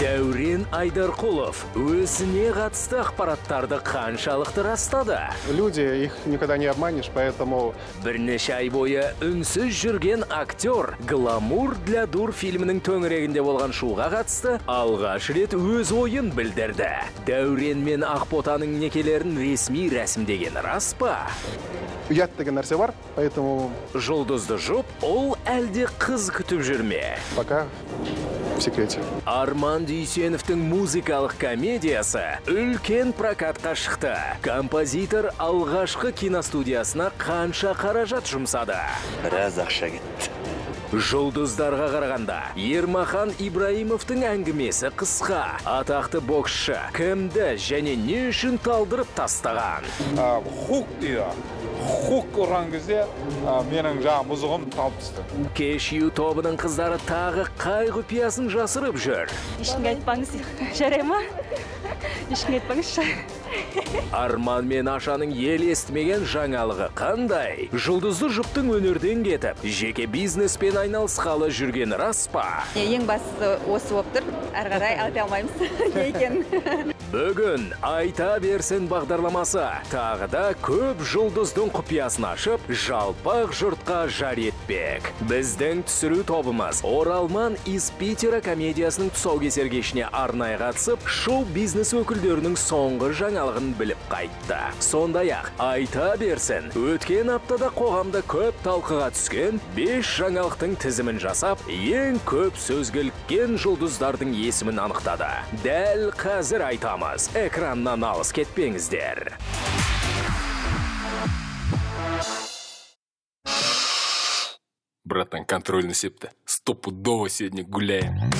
Дәурен Айдарқұлов өзіне қатысты ақпараттарды қаншалықты растады? Люди, их никогда не обманешь, поэтому. Бірнеше ай бойы үнсіз жүрген актер «Гламур для дур» фильмінің төңірегінде болған шуға қатысты алғаш рет өз ойын білдірді. Дәурен мен Ақботаның некелерін ресми рәсімдеген рас па? Ұят деген нәрсе бар, поэтому. Жұлдызды жұп ұл әлде қыз күтіп жүр ме? Пока в секрете. Арман Дүйсеновтің музыкалық комедиясы үлкен прокатқа шықты. Композитор алғашқы киностудиясына қанша қаражат жұмсады? Біраз ақша кетті. Жұлдыздарға қарағанда, Ермахан Ибраимовтың әңгімесі қысқа. Атақты боксшы кімді және не үшін талдырып тастаған? Хук дейді. Хук ұрған кезде менің жаңа бұзығым талып түсті. Кешью тобының қыздары тағы қай құпиясын жасырып жүр? Ешкімге айтпаңыз, жарай ма? Ешкімге айтпаңызшы. Арман мен Ашаның ел естімеген жаңалығы қандай? Жұлдызды жұптың өнерден кетіп, жеке бизнеспен айналысқалы жүрген рас па? Ең бастысы осы болып тұр. Әрі қарай айта алмаймыз не екенін. Бүгін «Айта берсін» бағдарламасы тағы да көп жұлдыздың құпиясын ашып, жалпақ жұртқа жар етпек. Біздің түсіру тобымыз «Оралман из Питера» комедиясының тұсаукесер кешіне арнайы қатысып, шоу-бизнес өкілдерінің соңғы жаңалығын біліп қайтты. Сондай-ақ, «Айта берсін» өткен аптада қоғамда көп талқыға түскен 5 жаңалықтың тізімін жасап, ең көп сөзге іліккен жұлдыздардың есімін анықтады. Дәл қазір айтамыз. Экраннан алыс кетпеңіздер. Братан, контрольный септі. Стопудово сегодня гуляем.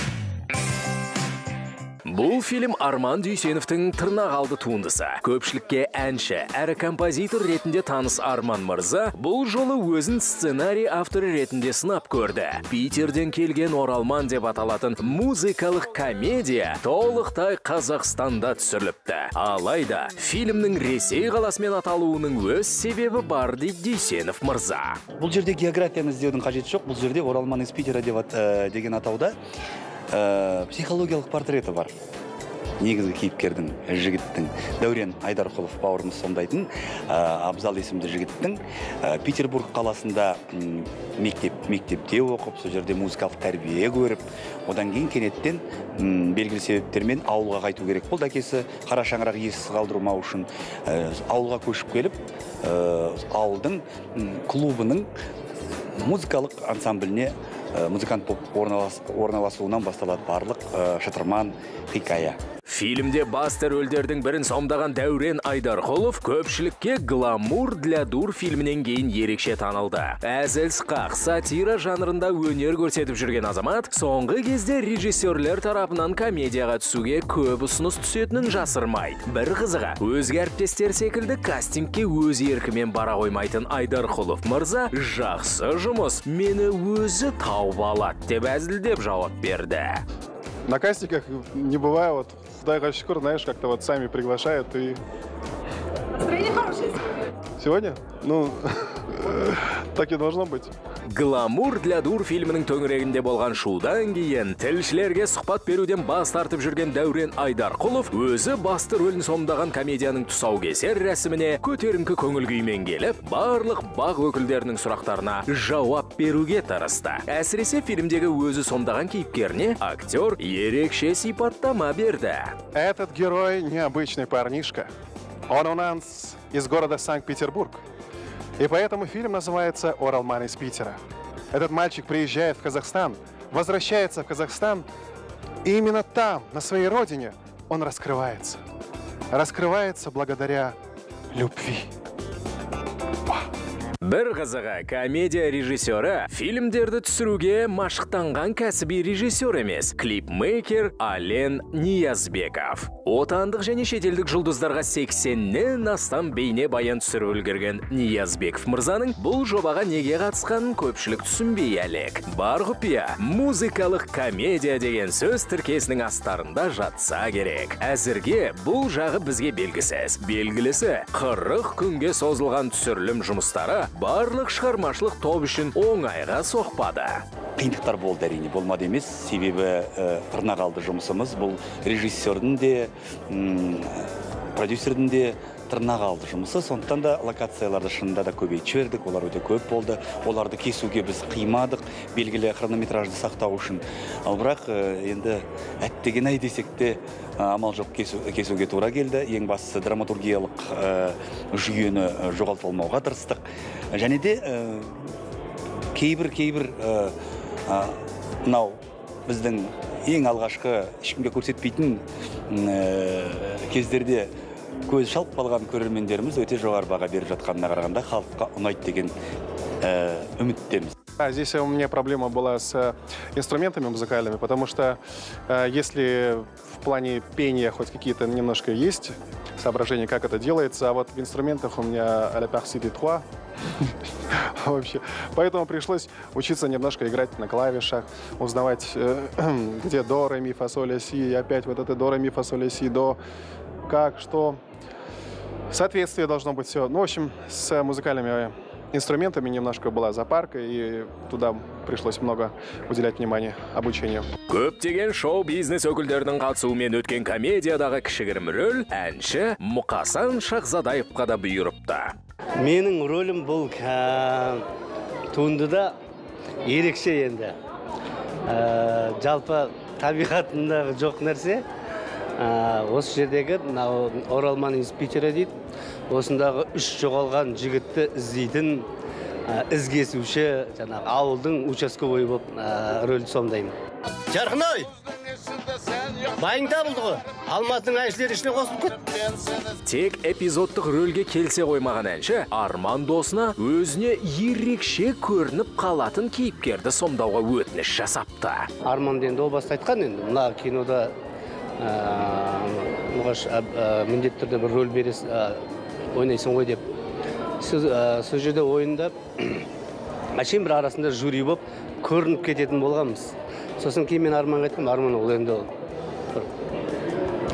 Бұл фильм Арман Дүйсеновтің тырнақ алды туындысы. Көпшілікке әнші, әрі композитор ретінде таныс Арман мырза бұл жолы өзін сценарий авторы ретінде сынап көрді. «Питерден келген оралман» деп аталатын музыкалық комедия толықтай Қазақстанда түсіріліпті. Алайда фильмнің Ресей қаласымен аталуының өз себебі бар, дейді Дүйсенов мырза. Бұл жерде географияны іздеудің қажеті жоқ. Бұл жерде «Оралман из Питера» деп деген атауда психологиялық портреті бар. Негізгі кейіпкердің, жігіттің, Дәурен Айдарқұлов бауырымыз сомдайтын Абзал есімді жігіттің Петербург қаласында мектепте оқып, сол жерде музыкалық тәрбие көріп, одан кейін кенеттен белгілі себептермен ауылға қайту керек болды. Әкесі қара шаңырақ иесіз қалдырмау үшін ауылға көшіп келіп, ауылдың клубының музыкалық ансамбліне музыкант болып орналасуынан басталады барлық шытырман хикая. Фильмде басты рөлдердің бірін сомдаған Дәурен Айдарқұлов көпшілікке «Гламур для дур» фильмінен кейін ерекше танылды. Әзіл сықақ, сатира жанрында өнер көрсетіп жүрген азамат соңғы кезде режиссерлер тарапынан комедияға түсуге көп ұсыныс түсетінін жасырмайды. Бір қызығы, өзге әріптестер секілді кастингке өз еркімен бара қоймайтын Айдарқұлов мырза «Жақсы жұмыс мені өзі тауып алады» деп әзілдеп жауап берді. На кастингах не бываю, вот, құдайға шүкір, знаешь, как-то вот сами приглашают и. Настроение хорошее сегодня. Сегодня? Ну, так и должно быть. «Гламур для дур» фильмінің төңірегінде болған шудан кейін тілшілерге сұхбат беруден бас тартып жүрген Дәурен Айдарқұлов өзі басты рөлін сомдаған комедияның тұсаукесер рәсіміне көтеріңкі көңіл күймен келіп, барлық БАҚ өкілдерінің сұрақтарына жауап беруге тырысты. Әсіресе фильмдегі өзі сомдаған кейіпкеріне актер ерекше сипаттама берді. Этот герой необычный парнишка. Он у нас из города Санкт-Петербург. И поэтому фильм называется «Оралман из Питера». Этот мальчик приезжает в Казахстан, возвращается в Казахстан, и именно там, на своей родине, он раскрывается. Раскрывается благодаря любви. Бір қызығы, комедия режиссері фильмдерді түсіруге машықтанған кәсіби режиссер емес, клипмейкер Ален Ниязбеков. Отандық және шетелдік жұлдыздарға 80-нен астам бейне баян түсіріп үлгерген Ниязбеков мырзаның бұл жобаға неге қатысқанын көпшілік түсінбей әлек. Бар құпия музыкалық комедия деген сөз тіркесінің астарында жатса керек. Әзірге бұл жағы бізге белгісіз. Белгілісі, 40 күнге созылған түсірілім жұмыстары барлық шығармашылық топ үшін оңайға соқпады. Қиындықтар болды, әрине, болмады емес, себебі тырнақ алды жұмысымыз. Бұл режиссердің де, продюсердің де тырнақ алды жұмысы. Сондықтан да локацияларды шынында да көбейтіп жібердік, олар өте көп болды. Оларды кесуге біз қимадық, белгілі хронометражды сақтау үшін. Ал бірақ енді әттеген-ай десек те амал жоқ, кесуге тура келді. Ең бастысы драматургиялық жүйені жоғалтып алмауға тырыстық. Және де кейбір мынау біздің ең алғашқы ешкімге көрсетпейтін кездерде көз шалып қалған көрермендеріміз өте жоғары баға беріп жатқанына қарағанда халыққа ұнайды деген үміттеміз. Здесь у меня проблема была с инструментами музыкальными, потому что если в плане пения хоть какие-то немножко есть соображения, как это делается, а вот в инструментах у меня à la partie de trois вообще. Поэтому пришлось учиться немножко играть на клавишах, узнавать, где до, ре, ми, фа, соль, ля, си, и опять вот это до, ре, ми, фа, соль, ля, си, до, как, что. Соответствие должно быть все. Ну, в общем, с музыкальными инструментами немножко была запарка, и туда пришлось много уделять внимания обучению. Көптеген шоу-бизнес өкілдерінің қатысуымен өткен комедиядағы кішігірім рөл әнші Мұқасан Шахзадаевқа да бұйырыпты. Менің рөлім бұл туындыда ерекше енді. Жалпы табиғатындағы жоқ нәрсе. Осы жердегі оралман из Питера дейді. Осындағы үш жоғалған жігітті іздейтін із кесуші жаңағы ауылдың участковойы болып рөлді сомдаймын. Жарқынай! Байың табылды ғой. Алматының әншілері ішіне қосылып кетті. Тек эпизодтық рөлге келсе қоймаған әнші Арман досына өзіне ерекше көрініп қалатын кейіпкерді сомдауға өтініш жасапты. Арман енді о баста айтқан, енді мына кинода Мұқаш міндетті түрде бір рөл бересің, ойнайсың ғой деп. Сол жерде ойында әшейін бір арасында жюри болып көрініп кететін болғанбыз. Сосын кейін мен Арманға айттым, Арман ол енді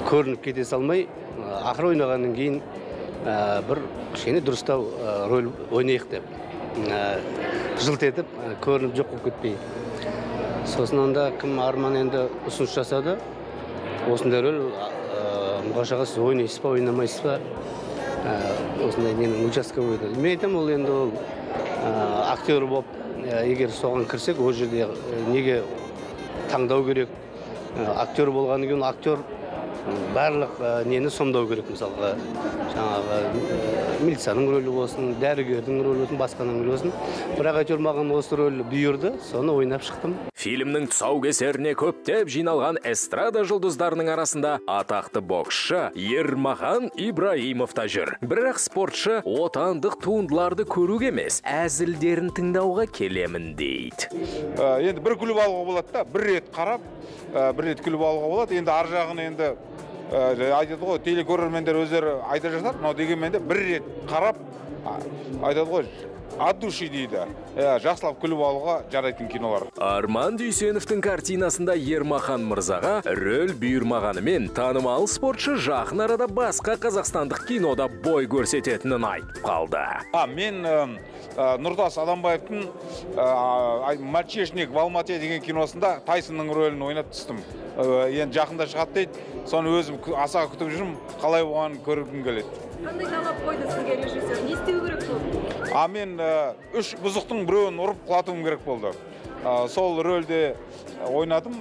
көрініп кете салмай, ақыры ойнағаннан кейін бір кішкене дұрыстау рөл ойнайық деп. Жылт етіп, көрініп жоқ болып кетпей. Сосын онда кім Арман енді ұсыныс жасады, осындай рөл Мұқаш аға сіз ойнайсыз ба, ойнамайсыз ба, осындай ненің участковойды. Мен айтамын, ол енді ол актер болып, егер соған кірсек, ол жерде неге таңдау керек, актер болғаннан кейін актер барлық нені сомдау керек, мысалға жаңағы милицияның рөлі болсын, дәрігердің рөлі болсын, басқаның рөлі болсын. Бірақ әйтеуір маған осы рөл бұйырды, соны ойнап шықтым. Фильмнің тұсаукесеріне көптеп жиналған эстрада жұлдыздарының арасында атақты боксшы Ермахан Ибраимов та жүр. Бірақ спортшы отандық туындыларды көруге емес, әзілдерін тыңдауға келемін дейді. Енді бір күліп алуға болады да, бір рет қарап, бір рет күліп алуға болады. Енді ар жағын енді айтады ғой, телекөрермендер өздері айта жатады, мынау дегенмен де бір рет қарап айтады ғой, от души дейді. Жақсылап күліп алуға жарайтын кинолар. Арман Дүйсеновтің картинасында Ермахан мырзаға рөл бұйырмағанымен танымал спортшы жақын арада басқа қазақстандық кинода бой көрсететінін айтып қалды. Мен Нұртас Адамбаевтың «Мальчишник в Алмате» деген киносында Тайсонның рөлін ойнап түстім. Енді жақында шығады дейді, соны өзім аса күтіп жүрмін, қалай болғанын көргім келеді. Қандай талап қойды сізге режиссер? Не істеу керек болды? Мен үш бұзықтың біреуін ұрып құлатуым керек болды. Сол рөлде ойнадым,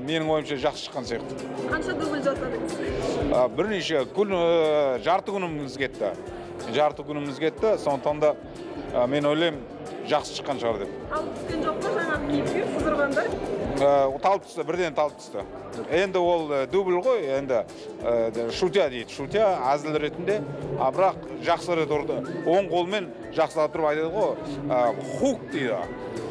менің ойымша жақсы шыққан сияқты. Қанша дубль жасадыңыз? Бірнеше күн, жарты күніміз кетті. Жарты күніміз кетті, сондықтан да мен ойлаймын, жақсы шыққан шығар деп. Алып түскен жоқ па жаңағы кейіпкер сіз ұрғанда? Талып түсті, бірден талып түсті. Енді ол дубль ғой, енді шутя дейді, шутя әзіл ретінде, а бірақ жақсы рет ұрды. Оң қолмен жақсылап тұрып айтады ғой, хук дейді.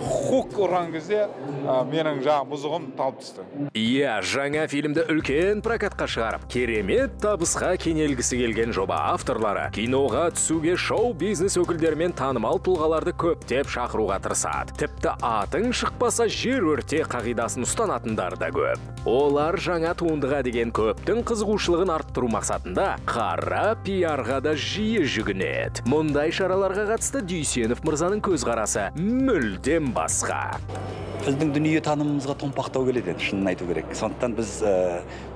Хук ұрған кезде менің жаңа бұзығым талып түсті. Иә, жаңа фильмді үлкен прокатқа шығарып, керемет табысқа кенелгісі келген жоба авторлары киноға түсуге шоу-бизнес өкілдері мен танымал тұлғаларды көптеп шақыруға тырысады. Тіпті атың шықпаса жер өрте қағидасын ұстанатындар да көп. Олар жаңа туындыға деген көптің қызығушылығын арттыру мақсатында қара пиарға да жиі жүгінеді. Мұндай шараларға қатысты Дүйсенов мырзаның көзқарасы мүлдем басқа. Біздің дүние танымымызға томпақтау келеді, шынын айту керек. Сондықтан біз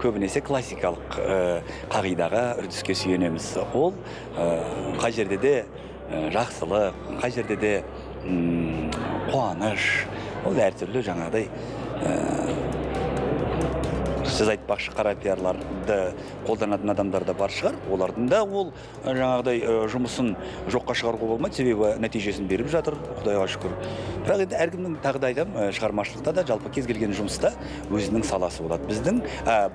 көбінесе классикалық қағидаға, үрдіске сүйенеміз. Ол қай жерде де жақсылық, қай жерде де қуаныш, ол әртүрлі жаңағыдай сіз айтпақшы қара пиарларды қолданатын адамдар да бар шығар. Олардың да ол жаңағыдай жұмысын жоққа шығаруға болмайды, себебі нәтижесін беріп жатыр, Құдайға шүкір. Бірақ енді әркімнің тағы да айтамын, шығармашылықта да жалпы кез келген жұмыста өзінің саласы болады, біздің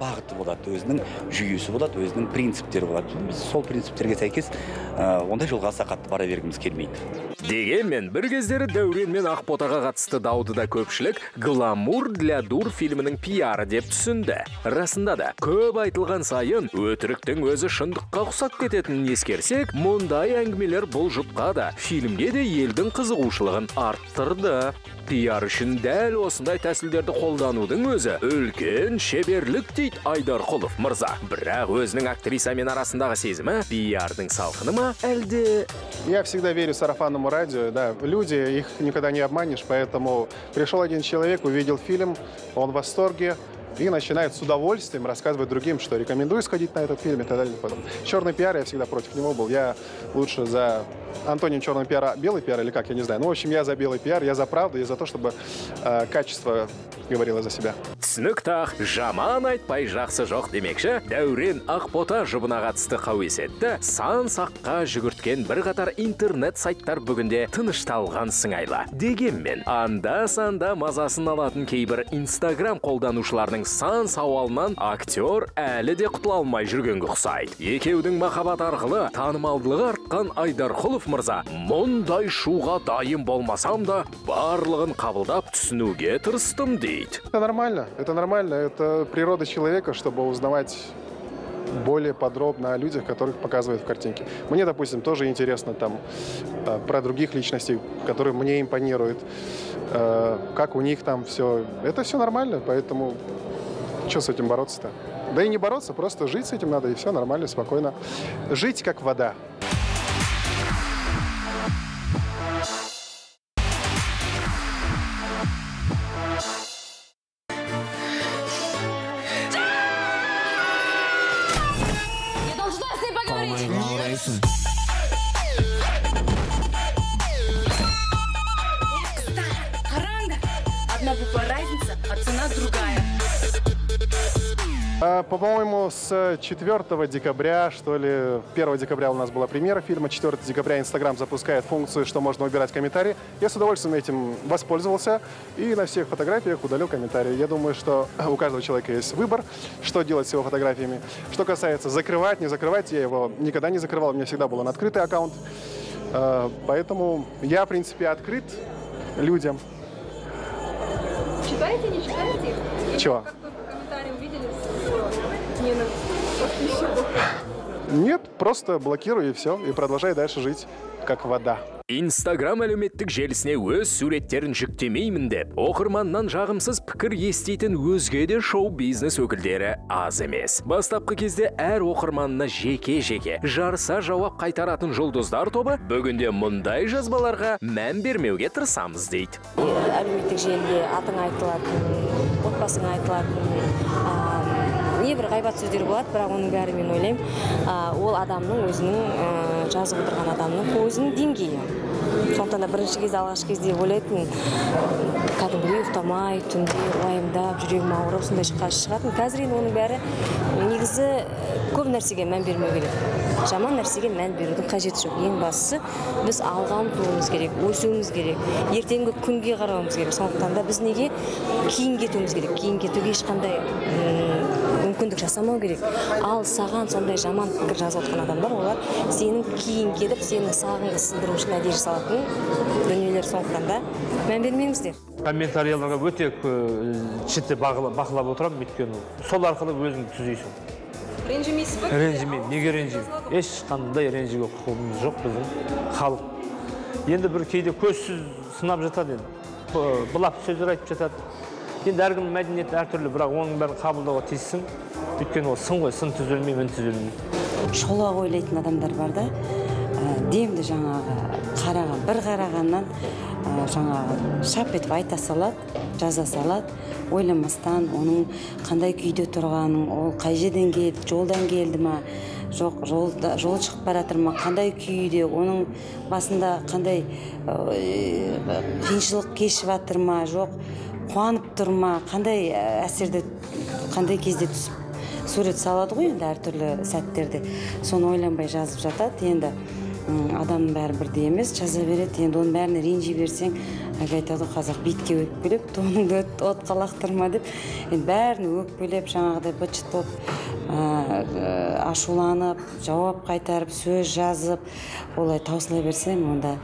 бағыты болады, өзінің жүйесі болады, өзінің принциптері болады. Біз сол принциптерге сәйкес ондай жолға аса қатты бара бергіміз келмейді. Дегенмен бір кездері Дәурен мен Ақботаға қатысты дауды да көпшілік «Гламур для дур» фильмінің пиары деп түсінді. Расында да, көп айтылған сайын өтіріктің өзі шындыққа ұқсап кететінін ескерсек, мұндай әңгімелер бұл жұпқа да, фильмге де елдің қызығушылығын арттырды. Пиар үшін дәл осындай тәсілдерді қолданудың өзі үлкен шеберлік дейді Айдарқұлов мырза. Бірақ өзінің актрисамен арасындағы сезімі пиардың салқыны ма, әлде... Я всегда верю сарафанному радио, да, люди, их никогда не обманешь, поэтому пришел один человек, увидел фильм, он в восторге и начинает с удовольствием рассказывать другим, что рекомендую сходить на этот фильм и так далее. Черный пиар, я всегда против него был. Я лучше за антоним черного пиара, белый пиар или как, я не знаю. Ну, в общем, я за белый пиар, я за правду, я за то, чтобы качество говорило за себя. Түсінікті ақ, жаман айтпай жақсы жоқ демекші, Дәурен Ақбота жұбына қатысты қауесетті сан саққа жүгірткен бірқатар интернет сайттар бүгінде тынышталған сыңайлы. Дегенмен, анда-санда мазасын алатын кейбір Инстаграм қолданушыларының сан сауалынан актер әлі де құтыла алмай жүргенге ұқсайды. Екеудің махаббат арқылы танымалдылығы артқан Айдарқұлов мырза мұндай шуға дайын болмасам да барлығын қабылдап түсінуге тырыстым дейді. Это нормально, это нормально, это природа человека, чтобы узнавать более подробно о людях, которых показывают в картинке. Мне, допустим, тоже интересно там про других личностей, которые мне импонируют, как у них там все. Это все нормально, поэтому что с этим бороться-то? Да и не бороться, просто жить с этим надо, и все нормально, спокойно. Жить как вода. Одна буква разница, а цена другая. По-моему, с 4 декабря, что ли, 1 декабря у нас была премьера фильма, 4 декабря Инстаграм запускает функцию, что можно убирать комментарии. Я с удовольствием этим воспользовался и на всех фотографиях удалил комментарии. Я думаю, что у каждого человека есть выбор, что делать с его фотографиями. Что касается закрывать, не закрывать, я его никогда не закрывал, у меня всегда был он открытый аккаунт. Поэтому я, в принципе, открыт людям. Читаете, не читаете их? Чего? Нет, просто блокирую и все, и продолжаю дальше жить как вода. Инстаграм әлеуметтік желісіне өз суреттерін жүктемеймін деп, оқырманнан жағымсыз пікір еститін өзге де шоу-бизнес өкілдері аз емес. Бастапқы кезде әр оқырманына жеке-жеке жарыса жауап қайтаратын жұлдыздар тобы бүгінде мұндай жазбаларға мән бермеуге тырысамыз дейді. Әлеуметтік желіде атың айтылатын, отбасың айтылатын, небір ғайбат сөздер болады, бірақ оның бәрі мен ойлаймын, ол адамның өзінің жазып отырған адамның өзінің деңгейі. Сондықтан да бірінші кезде, алғашқы кезде ойлайтын, кәдімгідей ұйықтамай, түнде уайымдап, жүрегім ауырып, сондай шығатын. Қазір енді оның бәрі негізі көп нәрсеге мән бермеу керек. Жаман нәрсеге мән берудің қажеті жоқ. Ең бастысы біз алға ұмтылуымыз керек, өсуіміз керек, ертеңгі күнге қарауымыз керек. Сондықтан да біз неге кейін кетуіміз керек? Кейін кетуге ешқандай мүмкіндік жасамау керек. Ал саған сондай жаман пікір жазып отқан адамдар, олар сенің кейін кетіп, сені сағыңды сындыру үшін әдейі жасалатын дүниелер. Сондықтан да мән бермеңіздер. Комментарияларға өте жіті бақылап отырамын, өйткені сол арқылы өзіңді түзейсің. Ренжімейсіз бе? Ренжімеймін. Неге ренжимін? Ешқандай ренжуге құқығымыз жоқ біздің халық. Енді бір кейде көзсіз сынап жатады енді. Былап сөздер айтып жатады. Енді әркімнің мәдениеті әртүрлі, бірақ оның бәрін қабылдауға тиіссің. Өйткені ол сын ғой, сын түзелмей, мін түзелмей. Шолақ ойлайтын адамдар бар да, демді жаңағы қараған, бір қарағаннан жаңағы шап етіп айта салады, жаза салады, ойламастан оның қандай күйде тұрғанын, ол қай жерден келді, жолдан келді ма, жоқ, жол шығып бара жатыр ма, қандай күйде, оның басында қандай қиыншылық кешіп жатыр ма, жоқ, қуанып тұр ма, қандай әсерде, қандай кезде түсіп сурет салады ғой енді әртүрлі сәттерде. Соны ойланбай жазып жатады. Енді адамның бәрі бірдей емес, жаза береді. Енді оның бәріне ренжи берсең, әлгі айтады ғой қазақ, битке өкпелеп, тоныңды отқа лақтырма деп. Енді бәрін өкпелеп, жаңағыдай быт-шыт болып, ашуланып, жауап қайтарып, сөз жазып, олай таусыла берсең, онда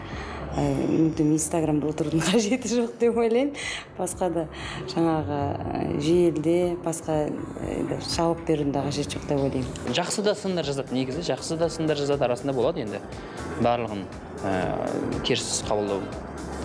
мүмкін Инстаграмда отырудың қажеті жоқ деп ойлаймын. Басқа да жаңағы желіде басқа жауап берудің де қажеті жоқ деп ойлаймын. Жақсы да сындар жазады, негізі жақсы да сындар жазады, арасында болады енді. Барлығын теріс қабылдау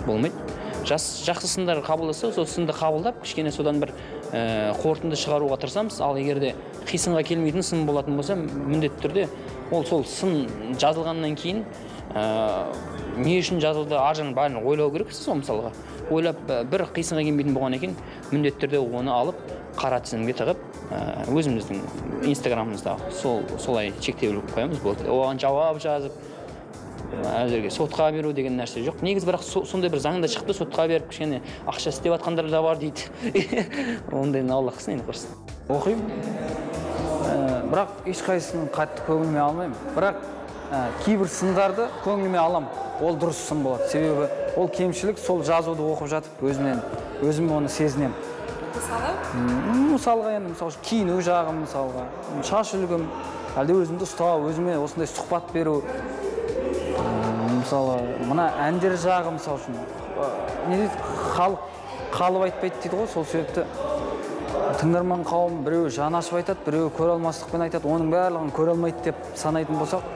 болмайды. Жақсы сындар қабылдаса, сол сынды қабылдап, кішкене содан бір қорытынды шығаруға тырысамыз. Ал егер де қисынға келмейтін сын болатын болса, міндетті түрде ол сол сын жазылғаннан кейін не үшін жазылды, ар жағын бәрін ойлау керексіз ғой мысалға. Ойлап бір қисынға келмейтін болған екен, міндетті түрде оны алып қара тізімге тығып, өзіміздің Инстаграмымыздағы солай шектеулі қоямыз, болды. Оған жауап жазып, әзірге сотқа беру деген нәрсе жоқ. Негізі бірақ сондай бір заң да шықты, сотқа беріп кішкене ақша істеп жатқандар да бар дейді. Ондайын Алла қылсын енді құрсын. Оқимын, бірақ ешқайсысын қатты көңіліме алмаймын. Бірақ кейбір сындарды көңіліме алам, ол дұрыс сын болады. Себебі ол кемшілік, сол жазуды оқып жатып өзім оны сезінемін. Мысалы? Мысалға енді, мысалы үшін киіну жағым, мысалға, шаш үлгім, әлде өзімді ұстау, өзіме осындай сұхбат беру, мысалы, мына әндер жағы, мысалы үшін, не дейді, халық қалып айтпайды дейді ғой, сол себепті тыңдарман қауым біреуі жаны ашып айтады, біреуі көре алмастықпен айтады, оның барлығын көре алмайды деп санайтын болсақ,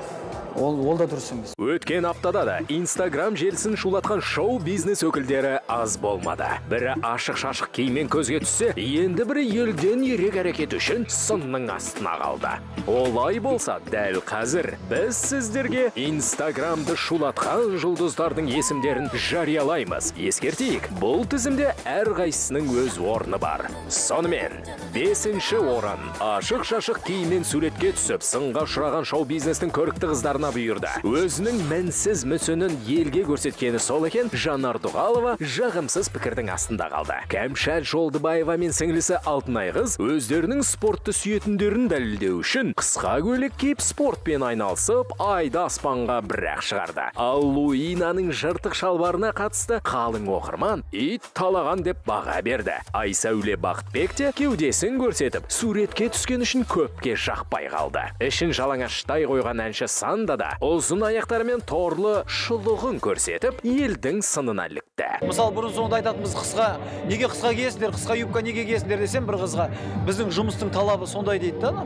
ол да дұрыс емес. Өткен аптада да Инстаграм желісін шулатқан шоу-бизнес өкілдері аз болмады. Бірі ашық-шашық киіммен көзге түссе, енді бірі елден ерек әрекет үшін сынның астына қалды. Олай болса, дәл қазір біз сіздерге Инстаграмды шулатқан жұлдыздардың есімдерін жариялаймыз. Ескертейік, бұл тізімде әрқайсысының өз орны бар. Сонымен, 5-ші орын. Ашық-шашық киіммен суретке түсіп, сынға ұшыраған шоу-бизнестің көрікті қыздарына бұйырды. Өзінің мінсіз мүсінін елге көрсеткені сол екен, Жанар Дұғалова жағымсыз пікірдің астында қалды. Кәмшат Жолдыбаева мен сіңлісі Алтынай қыз өздерінің спортты сүйетіндерін дәлелдеу үшін қысқа көйлек киіп спортпен айналысып, айды аспанға бірақ шығарды. Ал Луинаның жыртық шалбарына қатысты қалың оқырман ит талаған деп баға берді. Айсәуле Бақытбек те кеудесін көрсетіп, суретке түскен үшін көпке жақпай қалды. Ішін жалаңаштай қойған әнші Санда да ұзын аяқтарымен торлы шұлығын көрсетіп, елдің сынына ілікті. Мысалы, бұрын соңды айтатынбыз, қысқа, неге қысқа киесіңдер, қысқа юбка неге киесіңдер десем, бір қызға, біздің жұмыстың талабы сондай дейді да.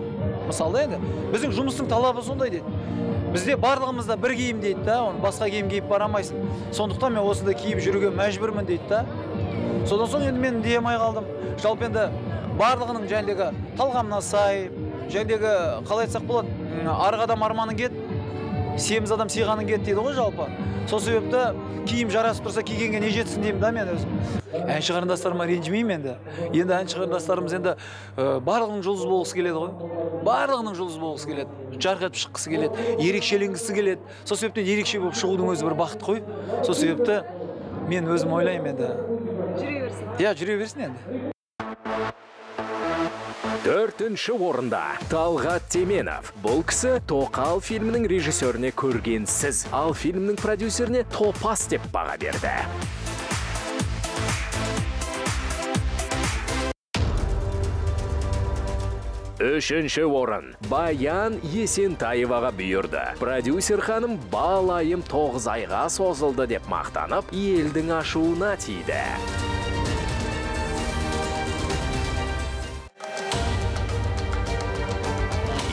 Мысалы енді, біздің жұмыстың талабы сондай дейді. Бізде барлығымызда бір киім дейді да, оны басқа киім киіп бара алмайсың. Сондықтан мен осындай киіп жүруге мәжбүрмін дейді да. Содан соң енді мен дей алмай қалдым. Жалпы енді барлығының жәндегі талғамына сай, жәндегі қалай айтсақ болады, арық адам арманың кет, семіз адам сиғаның кет дейді ғой жалпы. Сол себепті киім жарасып тұрса кигенге не жетсін деймін да мен өзім. Әнші қарындастарыма ренжімеймін енді. Енді әнші қарындастарымыз енді барлығының жұлдыз болғысы келеді ғой. Барлығының жұлдыз болғысы келеді. Жарқ етіп шыққысы келеді, ерекшеленгісі келеді. Сол себептен ерекше болып шығудың өзі бір бақыт қой. Сол себепті мен өзім ойлаймын енді. Жүре берсін. Иә, жүре берсін енді. Төртінші орында Талғат Теменов. Бұл кісі Тоқал фильмінің режиссеріне көргенсіз, ал фильмнің продюсеріне топас деп баға берді. Үшінші орын Баян Есентаеваға бұйырды. Продюсер ханым балайым 9 айға созылды деп мақтанып, елдің ашуына тиді.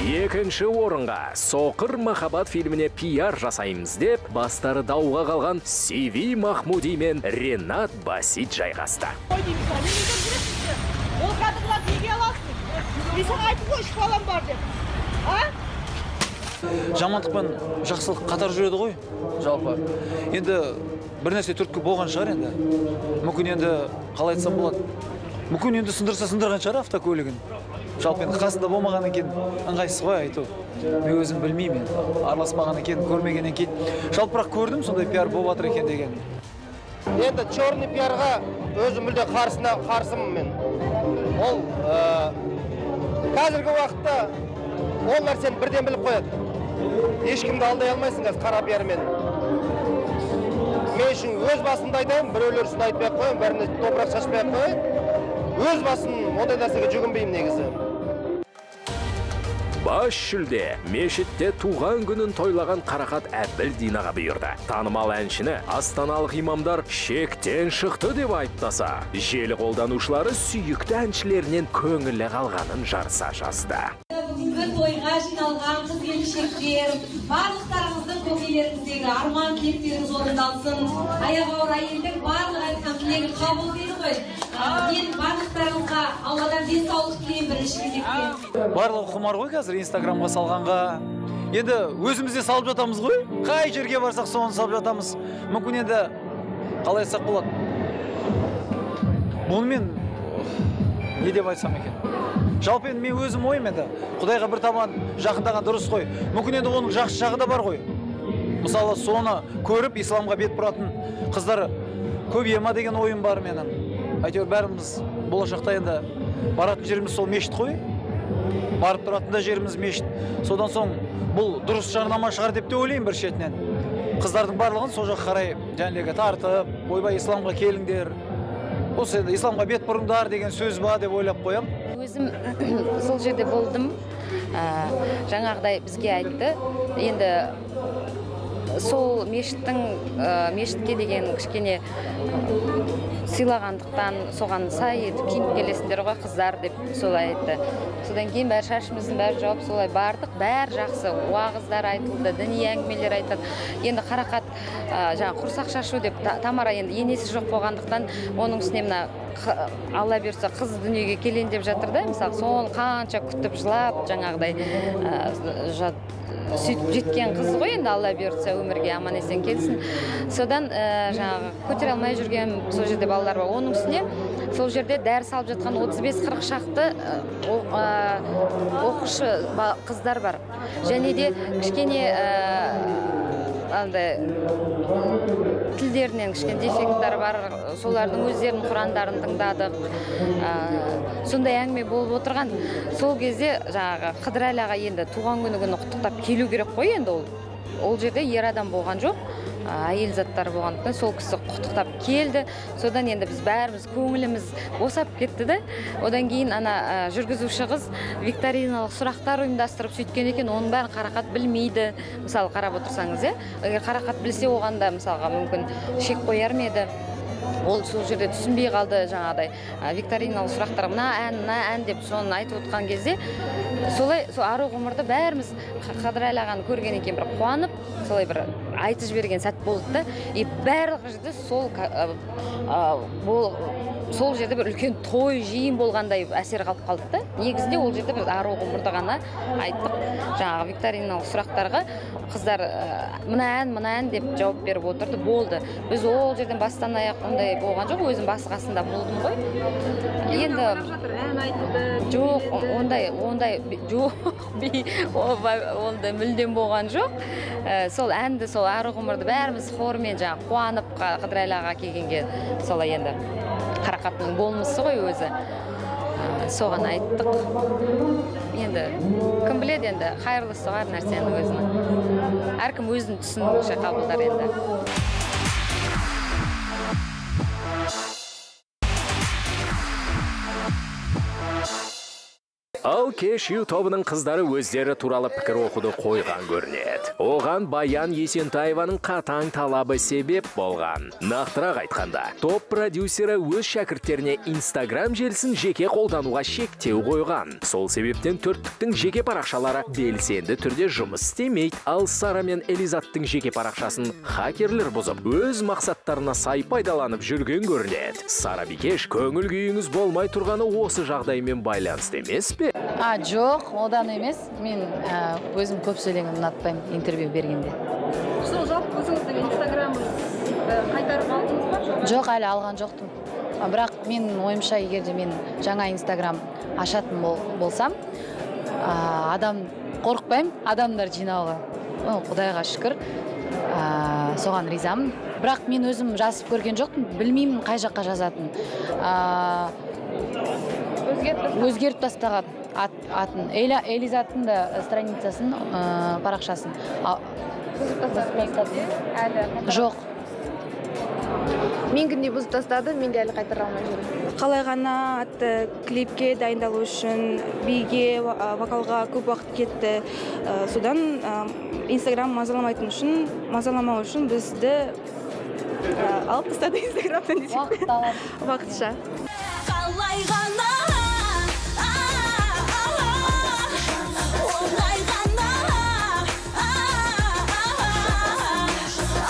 Екінші орынға Соқыр махаббат фильміне пиар жасаймыз деп бастары дауға қалған Сиви Махмуди мен Ренат Басит жайғасты. Ол кадрларды неге аласың? Мен саған айттым ғой, 3 балам бар деп. А? Жамандық пен жақсылық қатар жүреді ғой, жалпы. Енді бір нәрсе түрткі болған шығар енді. Мүмкін енді қалай айтсам болады. Мүмкін енді сындырса сындырған шығар автокөлігін. Жалпы енді қасында болмағаннан кейін ыңғайсыз ғой айту. Мен өзім білмеймін енді. Араласпағаннан кейін, көрмегеннен кейін. Жалпы бірақ көрдім сондай пиар болып жатыр екен деген. Енді черный пиарға өзім мүлде қарсымын мен. Ол қазіргі уақытта ол нәрсені бірден біліп қояды. Ешкімді алдай алмайсың қазір қара пиармен. Мен үшін өз басымды айтайын, біреулер үшін айтпай ақ қояйын, бәріне топырақ шашпай ақ қояйын. Өз басым ондай нәрсеге жүгінбеймін негізі. Бас жүлде мешітте туған күнін тойлаған Қарақат Әбілдинаға бұйырды. Танымал әншіні астаналық имамдар шектен шықты деп айыптаса, желі қолданушылары сүйікті әншілерінен көңілі қалғанын жарыса жазды. Бүгінгі тойға жиналған қыз келіншектер, барлықтарыңыздың көкейлеріңіздегі арман тілектеріңіз орындалсын. Аяғы ауыр әйелдің барлық айтқан тілегі қабыл дейді ғой. Мен барлықтарыңызға Алладан денсаулық тілеймін бірінші кезекте. Барлығы құмар ғой қазір Инстаграмға салғанға. Енді өзіміз де салып жатамыз ғой. Қай жерге барсақ соны салып жатамыз. Мүмкін енді қалай айтсақ болады. Бұнымен не деп айтсам екен? Жалпы енді мен өзім ойым енді Құдайға бір табан жақындаған дұрыс қой. Мүмкін енді оның жақсы жағы да бар ғой. Мысалы соны көріп исламға бет бұратын қыздар көбейе ма деген ойым бар менің. Әйтеуір бәріміз болашақта енді баратын жеріміз сол мешіт қой. Барып тұратын да жеріміз мешіт. Содан соң бұл дұрыс жарнама шығар деп те ойлаймын бір шетінен. Қыздардың барлығын сол жаққа қарай жәнілегі тартып, ойбай исламға келіңдер, осы енді исламға бет бұрыңдар деген сөз ба деп ойлап қоям. Өзім сол жерде болдым. Жаңағыдай бізге айтты. Енді сол мешіттің мешітке деген кішкене сыйлағандықтан соған сай етіп киініп келесіңдер ғой қыздар деп солай айтты. Содан кейін бәрі шашымыздың бәрі жауып солай бардық. Бәрі жақсы уағыздар айтылды, діни әңгімелер айтылды. Енді Қарақат жаңа құрсақ шашу деп Тамара енді енесі жоқ болғандықтан оның үстіне мына Алла бұйырса қыз дүниеге келейін деп жатыр да, мысалы соны қанша күтіп жылап жаңағыдай сөйтіп жеткен қыз ғой енді Алла бұйыртса өмірге аман есен келсін. Содан жаңағы көтере алмай жүрген сол жерде балалар бар. Оның үстіне сол жерде дәріс алып жатқан 35-40 шақты оқушы қыздар бар. Және де кішкене андай тілдерінен кішкене дефекттар бар, солардың өздерінің құрандарын тыңдадық. Сондай әңгіме болып отырған. Сол кезде жаңағы Қыдырәлі аға енді туған күні күні құттықтап келу керек қой енді ол. Ол жерде ер адам болған жоқ, әйел заттары болғандықтан сол кісі құттықтап келді. Содан енді біз бәріміз көңіліміз босап кетті да. Одан кейін ана жүргізуші қыз викториналық сұрақтар ұйымдастырып сөйткен екен, оның бәрін Қарақат білмейді. Мысалы қарап отырсаңыз, егер Қарақат білсе оған да мысалға мүмкін шек қояр ма еді. Ол сол жерде түсінбей қалды жаңағыдай викториналық сұрақтар, мына ән, мына ән деп соны айтып отқан кезде солай сол ару ғұмырды бәріміз Қыдырәлі ағаны көргеннен кейін бір қуанып солай бір айтып жіберген сәт болды да. И барлық жерде сол сол жерде бір үлкен той жиын болғандай әсер қалып қалды да. Негізінде ол жерде біз ару ғұмырды ғана айттық. Жаңағы викториналық сұрақтарға қыздар мына ән, мына ән деп жауап беріп отырды, болды. Біз ол жерден бастан аяқ ондай болған жоқ, өзім басы қасында болдым ғой. Енді жоқ, ондай жоқ, ондай мүлдем болған жоқ. Сол әнді, сол ару ғұмырды бәріміз хормен жаңағы қуанып Қыдырәлі аға келгенге солай енді Қарақаттың болмысы ғой өзі. Соған айттық. Енді кім біледі енді, қайырлысы бар нәрсенің өзінің. Әркім өзінің түсінігінше қабылдар енді. Ал Кешью тобының қыздары өздері туралы пікір оқуды қойған көрінеді. Оған Баян Есентаеваның қатаң талабы себеп болған. Нақтырақ айтқанда, топ продюсері өз шәкірттеріне Инстаграм желісін жеке қолдануға шектеу қойған. Сол себептен төрттіктің жеке парақшалары белсенді түрде жұмыс істемейді. Ал Сара мен Элизаттың жеке парақшасын хакерлер бұзып, өз мақсаттарына сай пайдаланып жүрген көрінеді. Сара Бикеш, көңіл күйіңіз болмай тұрғаны осы жағдаймен байланысты емес пе? Жоқ, одан емес. Мен өзім көп сөйлегенді ұнатпаймын интервью бергенде. Сол жалпы өзіңіздің Инстаграмыңыз қайтарып алдыңыз ба? Жоқ, әлі алған жоқпын. Бірақ менің ойымша, егер де мен жаңа Инстаграм ашатын болсам, адам қорықпаймын, адамдар жинауға. Құдайға шүкір, соған ризамын. Бірақ мен өзім жазып көрген жоқпын, білмеймін қай жаққа жазатын. Өзгертіп тастаған атын. Элизаттың да страницасын, парақшасын. Жоқ. Мен күнде бұзып тастады, мен де әлі қайтара алмай жүрмін. Қалай ғана атты клипке дайындалу үшін биге, вокалға көп уақыт кетті. Содан Инстаграм мазаламау үшін бізді алып тастады Инстаграмнан десек. Уақытша. Қалай ғана, оңай ғана,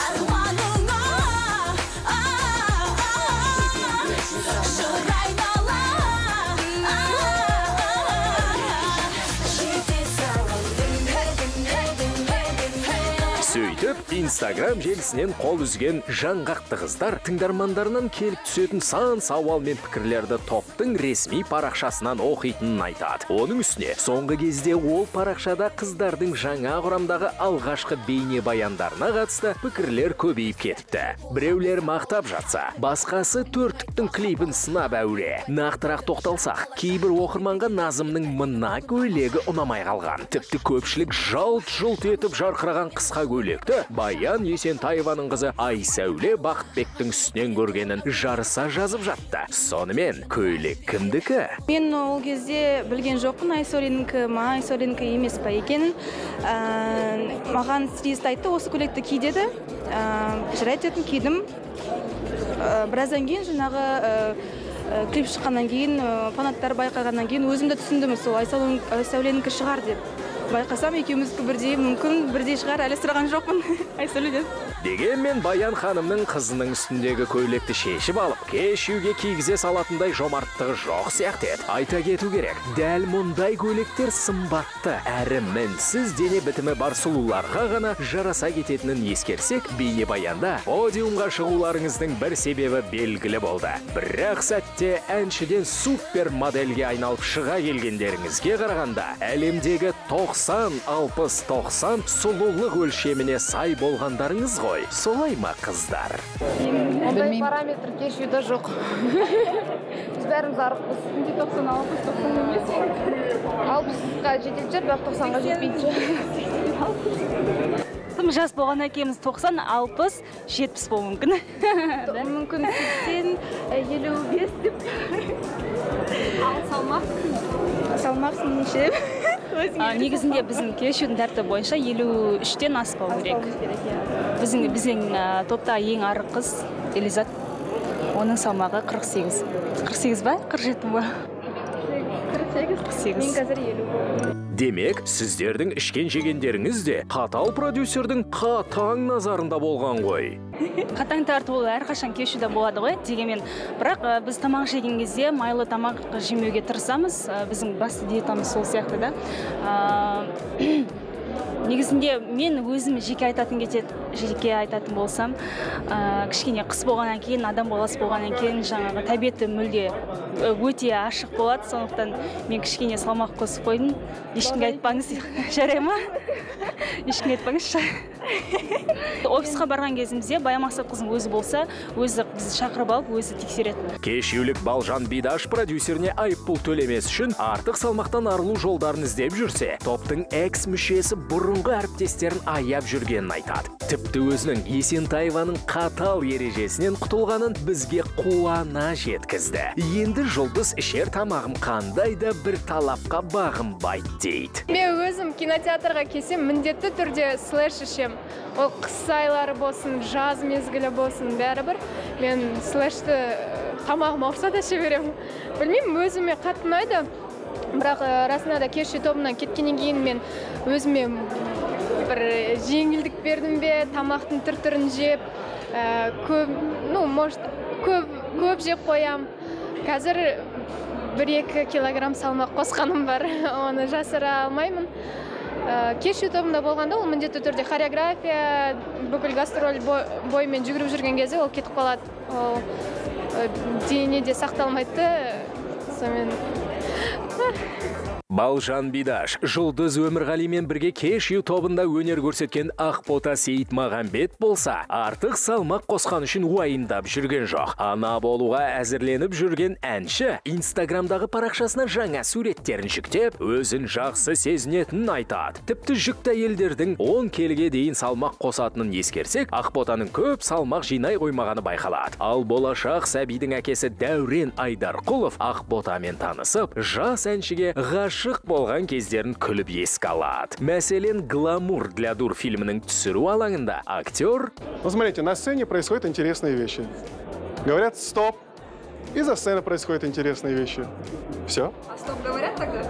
арманыңа жыр айнала, жете салам. Сөйтіп, Инстаграм желісінен қол үзген жаңғақты қыздар тыңдармандарынан келіп түсетін сан сауал мен пікірлерді топтың ресми парақшасынан оқитынын айтады. Оның үстіне, соңғы кезде ол парақшада қыздардың жаңа құрамдағы алғашқы бейнебаяндарына қатысты пікірлер көбейіп кетіпті. Біреулер мақтап жатса, басқасы төрттіктің клипін сынап әуре. Нақтырақ тоқталсақ, кейбір оқырманға Назымның мына көйлегі ұнамай қалған. Тіпті көпшілік жалт-жұлт етіп жарқыраған қысқа көйлекті Баян Есентаеваның қызы Айсәуле Бақытбектің үстінен көргенін жарыса жазып жатты. Сонымен, көйлек кімдікі? Мен ол кезде білген жоқпын Айсәуленікі ма, Айсәуленікі емес па екенін. Маған стилист айтты, осы көйлекті ки деді. Жарайды дедім, кидім. Біраздан кейін жаңағы клип шыққаннан кейін, фанаттар байқағаннан кейін өзім де түсіндім, сол Айсәуленікі шығар деп. Байқасам, екеуміздікі бірдей, мүмкін бірдей шығар, әлі сұраған жоқпын Айсәуледен. Дегенмен Баян ханымның қызының үстіндегі көйлекті шешіп алып, Кешьюге кигізе салатындай жомарттығы жоқ сияқты еді. Айта кету керек, дәл мұндай көйлектер сымбатты әрі мінсіз дене бітімі бар сұлуларға ғана жараса кететінін ескерсек, бейнебаянда подиумға шығуларыңыздың бір себебі белгілі болды. Бірақ сәтте әншіден супермодельге айналып шыға келгендеріңізге қарағанда, әлемдегі 90-60-90 сұлулық өлшеміне сай болғандарыңыз ғой. Солай ма, қыздар? Ондай параметр Кешьюда жоқ. Біз бәріміз арықпыз. Менде 90, 60, 90 емес. 60-қа жететін шығар, бірақ 90-ға жетпейтін шығар. Тым жас болған әкеміз 90, 60, 70 болуы мүмкін. Мүмкін 80, 55 деп. Ал салмақ? Салмақ неше? Негізінде біздің Кешьюдің тәртібі бойынша 53-тен аспау керек. Біздің топта ең арық қыз Элизат, оның салмағы 48. 48 ба? 47 ба? 48. Мен қазір 50. Демек, сіздердің ішкен жегендеріңіз де қатал продюсердің қатаң назарында болған ғой. Қатаң тәртіп ол әрқашан Кешьюда болады ғой, дегенмен. Бірақ біз тамақ жеген кезде майлы тамақ жемеуге тырысамыз. Біздің басты диетамыз сол сияқты да. Негізінде мен өзім жеке айтатын болсам, кішкене қыс болғаннан кейін, адам баласы болғаннан кейін жаңағы тәбеті мүлде өте ашық болады, сондықтан мен кішкене салмақ қосып қойдым. Ешкімге айтпаңыз, жарай ма? Ешкімге айтпаңызшы. Офисқа барған кезімізде Баян Мақсатқызының өзі болса, өзі бізді шақырып алып, өзі тексереді. Кешьюлік Балжан Бидаш продюсеріне айыппұл төлемес үшін артық салмақтан арылу жолдарын іздеп жүрсе, топтың экс мүшесі бұрынғы әріптестерін аяп жүргенін айтады. Тіпті өзінің Есентаеваның қатал ережесінен құтылғанын бізге қуана жеткізді. Енді Жұлдыз ішер тамағым қандай да бір талапқа бағынбайды дейді. Мен өзім кинотеатрға келсем, міндетті түрде слэш ішем. Ол қыс айлары болсын, жаз мезгілі болсын, бәрібір мен слэшті тамағым ауырса да іше беремін. Білмеймін, өзіме қатты ұнайды. Бірақ расында да кешью тобынан кеткеннен кейін мен өзіме бір жеңілдік бердім бе, тамақтың түр-түрін жеп, көп, ну, может, көп жеп қоям. Қазір 1-2 килограмм салмақ қосқаным бар, оны жасыра алмаймын. Кешью тобында болғанда ол міндетті түрде хореография, бүкіл гастроль бойымен жүгіріп жүрген кезде ол кетіп қалады. Ол денеде сақталмайды, сонымен. Балжан Бидаш, Жұлдыз Өмірғалимен бірге Кешью тобында өнер көрсеткен Ақбота Сейітмағамбет болса, артық салмақ қосқан үшін уайымдап жүрген жоқ. Ана болуға әзірленіп жүрген әнші Инстаграмдағы парақшасына жаңа суреттерін жүктеп, өзін жақсы сезінетінін айтады. Тіпті жүкті әйелдердің 10 келіге дейін салмақ қосатынын ескерсек, Ақботаның көп салмақ жинай қоймағаны байқалады. Ал болашақ сәбидің әкесі Дәурен Айдарқұлов Ақботамен танысып, жас әншіге ғашық болған кездерін күліп еске алады. Мәселен, «Гламур для дур» фильмінің түсіру алаңында актер... Ну, смотрите, на сцене происходят интересные вещи. Говорят «стоп», и за сценой происходят интересные вещи. Все. А стоп говорят тогда?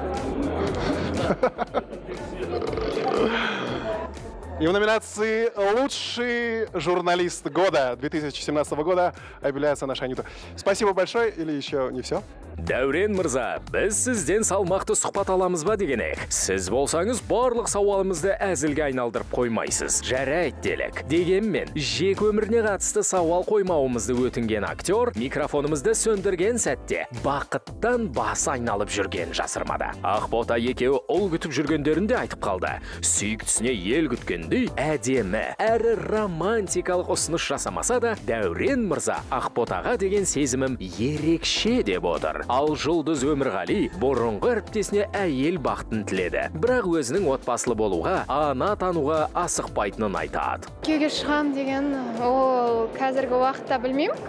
И в номинации «Лучший журналист года» 2017 года объявляется наша Анюта. Спасибо большое, или еще не все? Дәурен мырза, біз сізден салмақты сұхбат аламыз ба деген ек. Сіз болсаңыз, барлық сауалымызды әзілге айналдырып қоймайсыз. Жарайды делік. Дегенмен, жеке өміріне қатысты сауал қоймауымызды өтінген актер микрофонымызды сөндірген сәтте бақыттан басы айналып жүрген жасырмады. Ақбота екеуі ұл күтіп жүргендерін де айтып қалды. Сүйіктісіне ел күткендей әдемі, әрі романтикалық ұсыныс жасамаса да, Дәурен мырза Ақботаға деген сезімім ерекше деп отыр. Ал Жұлдыз Өмірғали бұрынғы әріптесіне әйел бақытын тіледі. Бірақ өзінің отбасылы болуға, ана тануға асықпайтынын айтады. Күйеуге шығам деген, ол қазіргі уақытта білмеймін,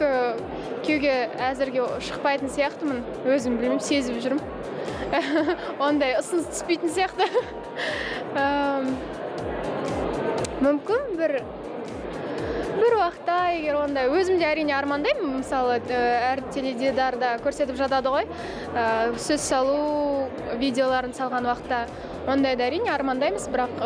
күйеуге әзірге шықпайтын сияқтымын. Өзім білмеймін, сезіп жүрмін. Ондай ұсыныс түспейтін сияқты. Мүмкін бір уақытта, егер ондай, өзім де әрине армандаймын, мысалы, әр теледидарда көрсетіп жатады ғой, сөз салу видеоларын салған уақытта, ондайды әрине армандаймыз, бірақ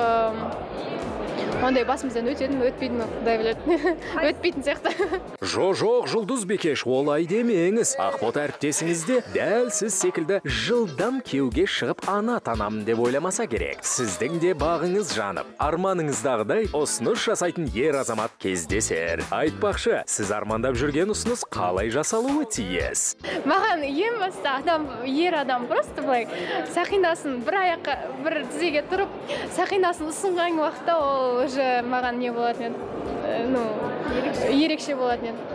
ондай басымыздан өтеді ме, өтпейді ме, құдай біледі. Өтпейтін сияқты. Жоқ, Жұлдыз Бекеш, олай демеңіз. Ақбота әріптесіңіз де дәл сіз секілді жылдам күйеуге шығып ана танамын деп ойламаса керек. Сіздің де бағыңыз жанып, арманыңыздағыдай ұсыныс жасайтын ер азамат кездесер. Айтпақшы, сіз армандап жүрген ұсыныс қалай жасалуы тиіс? Маған ең басты адам, ер адам просто былай сақинасын бір аяққа, бір тізеге тұрып, сақинасын ұсынған уақытта ол уже маған не болатын еді, ну, ерекше болатын еді.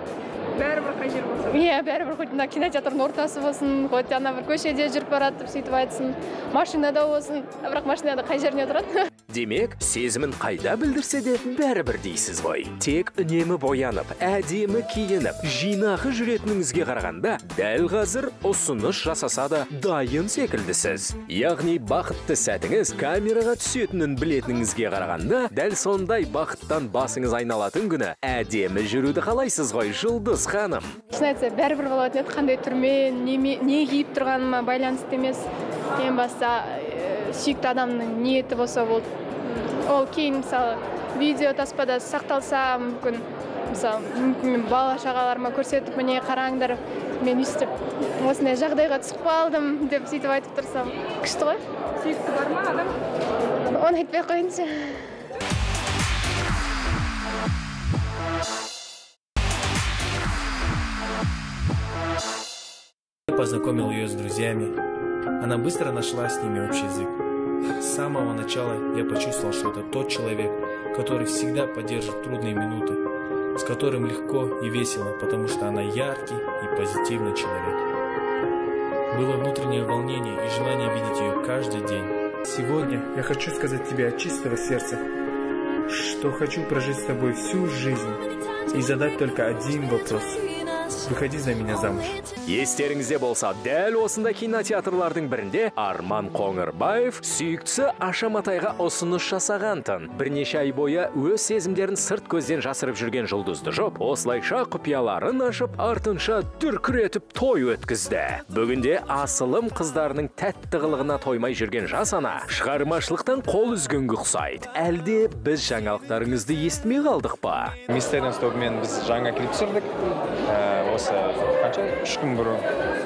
Бәрібір қай жер болсын. Иә, бәрібір хоть мына кинотеатрдың ортасы болсын, хоть ана бір көшеде жүріп баратып сөйтіп айтсын, машинада болсын, бірақ машинада қай жеріне тұрады? Демек, сезімін қайда білдірсе де бәрібір дейсіз ғой. Тек үнемі боянып, әдемі киініп, жинақы жүретініңізге қарағанда, дәл қазір ұсыныс жасаса да дайын секілдісіз. Яғни бақытты сәтіңіз камераға түсетінін білетініңізге қарағанда, дәл сондай бақыттан басыңыз айналатын күні әдемі жүруді қалайсыз ғой, Жұлдыз ханым. Шын айтса, бәрібір болатын еді, қандай түрмен, не киіп тұрғаныма байланысты емес. Ең басты сүйікті адамның ниеті болса болды. Ол кейін, мысалы, видео таспада сақталса, мүмкін Мысалы, мүмкін мен бала шағаларыма көрсетіп, міне қараңдар, мен өйстіп осындай жағдайға түсіп қалдым деп сөйтіп айтып тұрсам, күшті ғой. Сүйікті бар ма адам? Оны айтпай ақ қояйыншы. Я познакомил ее с друзьями. Она быстро нашла с ними общий язык. С самого начала я почувствовал, что это тот человек, который всегда поддержит трудные минуты, с которым легко и весело, потому что она яркий и позитивный человек. Было внутреннее волнение и желание видеть ее каждый день. Сегодня я хочу сказать тебе от чистого сердца, что хочу прожить с тобой всю жизнь и задать только один вопрос. Выходи за меня замуж. Естеріңізде болса, дәл осындай кинотеатрлардың бірінде Арман Қоңырбаев сүйіктісі Аша Матайға ұсыныс жасаған-тын. Бірнеше ай бойы өз сезімдерін сырт көзден жасырып жүрген жұлдызды жұп осылайша құпияларын ашып, артынша дүркіретіп той өткізді. Бүгінде асылым қыздарының тәтті қылығына тоймай жүрген жас ана шығармашылықтан қол үзгенге ұқсайды. Әлде біз жаңалықтарыңызды естімей қалдық па? Мистерианс тобымен біз жаңа клип түсірдік. Осы қанша 3 күн бұрын.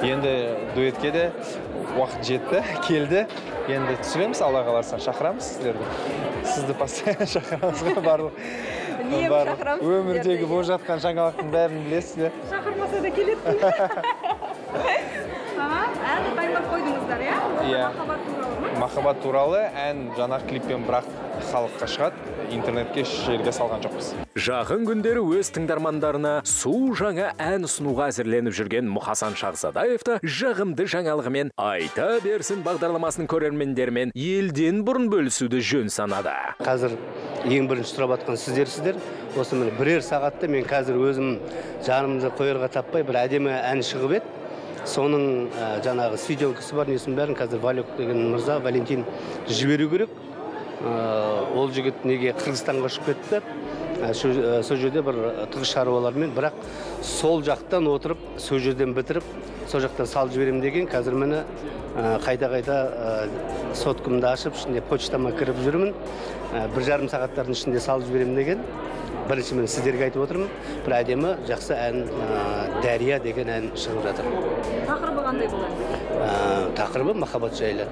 Енді дуэтке де уақыт жетті, келді. Енді түсіреміз, Алла қаласа, шақырамыз сіздерді. Сізді постоянно шақырамыз ғой, барлық. Шақырамыз. Өмірдегі болып жатқан жаңалықтың бәрін білесіздер. Шақырмаса да келеді. Ән дайындап қойдыңыздар, иә? Иә. Махаббат туралы ма? Махаббат туралы ән жаңа клиппен бірақ халыққа шығады, интернетке еш жерге салған жоқпыз. Жақын күндері өз тыңдармандарына су жаңа ән ұсынуға әзірленіп жүрген Мұқасан Шахзадаев та жағымды жаңалығымен «Айта берсін» бағдарламасының көрермендерімен елден бұрын бөлісуді жөн санады. Қазір ең бірінші сұрап жатқан сіздерсіздер. Осы міне бірер сағатта мен қазір өзім жанымды қоярға таппай бір әдемі ән шығып еді. Соның жаңағы свидетелькасы бар, несінің бәрін қазір Валек деген мырза, Валентин жіберу керек. Ол жігіт неге Қырғызстанға ұшып кетті. Сол жерде бір тығыз шаруалармен, бірақ сол жақтан отырып, сол жерден бітіріп, сол жақтан салып жіберем деген, қазір міне қайта-қайта соткамды ашып, ішінде почтама кіріп жүрмін. 1,5 сағаттардың ішінде салып жіберем деген. Бірінші мен сіздерге айтып отырмын, бір әдемі жақсы ән, Дәрия деген ән шығып жатыр. Тақырыбы қандай болады? Тақырыбы махаббат жайлы.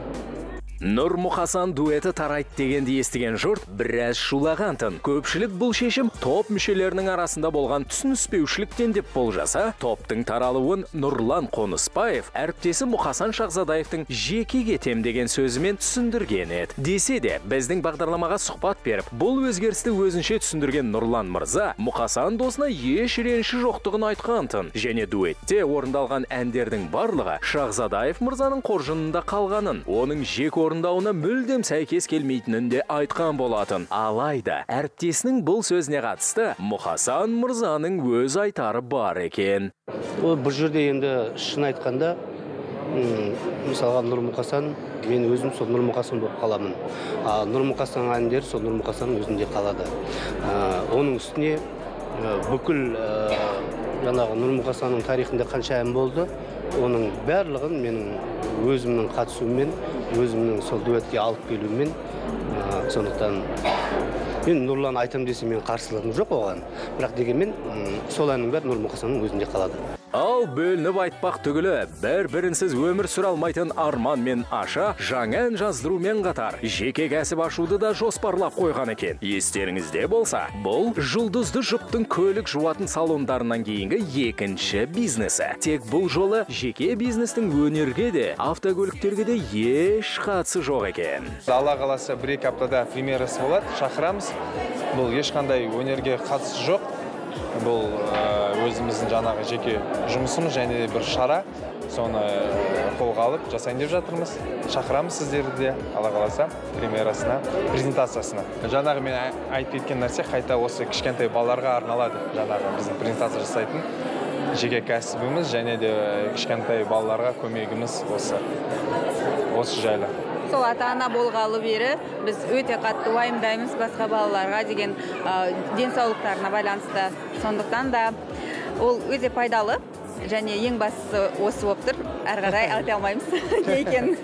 Нұр Мұқасан дуэті тарайды дегенді естіген жұрт біраз шулаған-тын. Көпшілік бұл шешім топ мүшелерінің арасында болған түсініспеушіліктен деп болжаса, топтың таралуын Нұрлан Қонысбаев әріптесі Мұқасан Шахзадаевтың жеке кетем деген сөзімен түсіндірген еді. Десе де, біздің бағдарламаға сұхбат беріп, бұл өзгерісті өзінше түсіндірген Нұрлан мырза Мұқасан досына еш реніші жоқтығын айтқан-тын. Және дуэтте орындалған әндердің барлығы Шахзадаев мырзаның қоржынында қалғанын, оның жеке орындауына мүлдем сәйкес келмейтінін де айтқан болатын. Алайда әріптесінің бұл сөзіне қатысты Мұқасан мырзаның өз айтары бар екен. Ол бұл жерде енді шын айтқанда, мысалға Нұр Мұқасан, мен өзім сол Нұр Мұқасан болып қаламын. Нұр Мұқасанның әндері сол Нұр Мұқасанның өзінде қалады. Оның үстіне бүкіл жаңағы Нұр Мұқасанның тарихында қанша ән болды, оның барлығын менің өзімнің қатысуыммен, өзімнің сол дуэтке алып келуіммен, сондықтан мен Нұрлан айтам десе мен қарсылығым жоқ оған, бірақ дегенмен сол әннің бәрі Нұр Мұқасанның өзінде қалады. Ал бөлініп айтпақ түгілі, бір-бірінсіз өмір сүре алмайтын Арман мен Аша жаңа ән жаздырумен қатар жеке кәсіп ашуды да жоспарлап қойған екен. Естеріңізде болса, бұл жұлдызды жұптың көлік жуатын салондарынан кейінгі екінші бизнесі. Тек бұл жолы жеке бизнестің өнерге де, автокөліктерге де еш қатысы жоқ екен. Алла қаласа 1-2 аптада премьерасы болады, шақырамыз. Бұл ешқандай өнерге қатысы жоқ. Бұл өзіміздің жаңағы жеке жұмысымыз және бір шара, соны қолға алып жасайын деп жатырмыз. Шақырамыз сіздерді де, Алла қаласа, премьерасына, презентациясына. Жаңағы мен айтып кеткен нәрсе қайта осы кішкентай балаларға арналады. Жаңағы біздің презентация жасайтын жеке кәсібіміз және де кішкентай балаларға көмегіміз осы жайлы. Сол ата-ана болғалы бері біз өте қатты уайымдаймыз басқа балаларға деген денсаулықтарына байланысты. Сондықтан да ол өте пайдалы. Және ең бастысы осы болып тұр. Әрі қарай айта алмаймыз не екенін.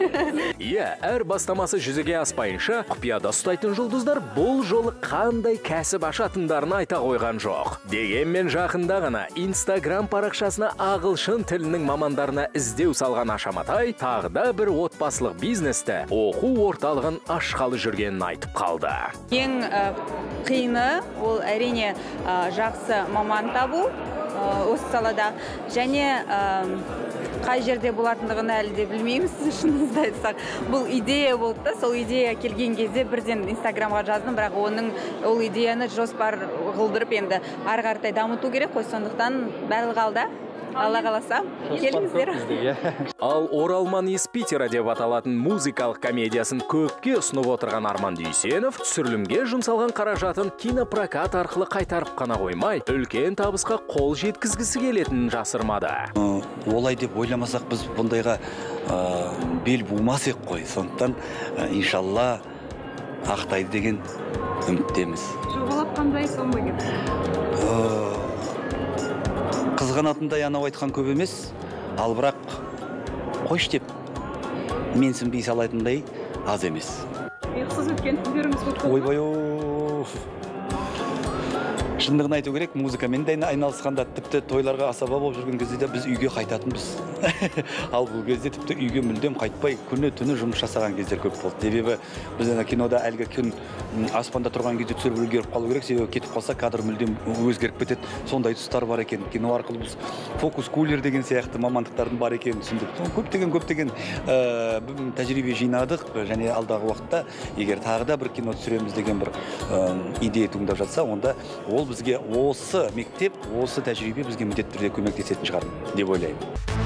Иә, әр бастамасы жүзеге аспайынша құпияда ұстайтын жұлдыздар бұл жолы қандай кәсіп ашатындарын айта қойған жоқ. Дегенмен жақында ғана Инстаграм парақшасына ағылшын тілінің мамандарына іздеу салған Ашаматай тағы да бір отбасылық бизнесті, оқу орталығын ашқалы жүргенін айтып қалды. Ең қиыны ол әрине жақсы маман табу осы салада, және қай жерде болатындығын әлі де білмейміз, шынымызды айтсақ. Бұл идея болды да, сол идея келген кезде бірден Инстаграмға жаздым, бірақ ол идеяны жоспар қылдырып енді ары қаратай дамыту керек қой, сондықтан барлығы алда. Алла қаласа, келіңіздер. Ал «Оралман из Питера» деп аталатын музыкалық комедиясын көпке ұсынып отырған Арман Дүйсенов түсірілімге жұмсалған қаражатын кинопрокат арқылы қайтарып қана қоймай, үлкен табысқа қол жеткізгісі келетінін жасырмады. Олай деп ойламасақ, біз бұндайға бел бумас ек қой. Сондықтан иншалла ақтайды деген үміттеміз. Жобалап қандай сома керек? Қызғанатындай анау айтқан көп емес, ал бірақ қойшы деп менсінбей салатындай аз емес. Ұйқысыз өткен түндеріңіз көп болды ма? Ойбай, оу. Шындығын айту керек, музыкамен де айналысқанда, тіпті тойларға асаба болып жүрген кезде де біз үйге қайтатынбыз. Ал бұл кезде тіпті үйге мүлдем қайтпай, күні түні жұмыс жасаған кездер көп болды. Себебі біз ана кинода әлгі күн аспанда тұрған кезде түсіріп үлгеріп қалу керек, себебі кетіп қалса кадр мүлдем өзгеріп кетеді. Сондай тұстар бар екен. Кино арқылы біз фокус кулер деген сияқты мамандықтардың бар екенін түсіндік. Көптеген тәжірибе жинадық, және алдағы уақытта егер тағы да бір кино түсіреміз деген бір идея туындап жатса, онда ол бізге осы мектеп, осы тәжірибе бізге міндетті түрде көмектесетін шығар деп ойлаймын.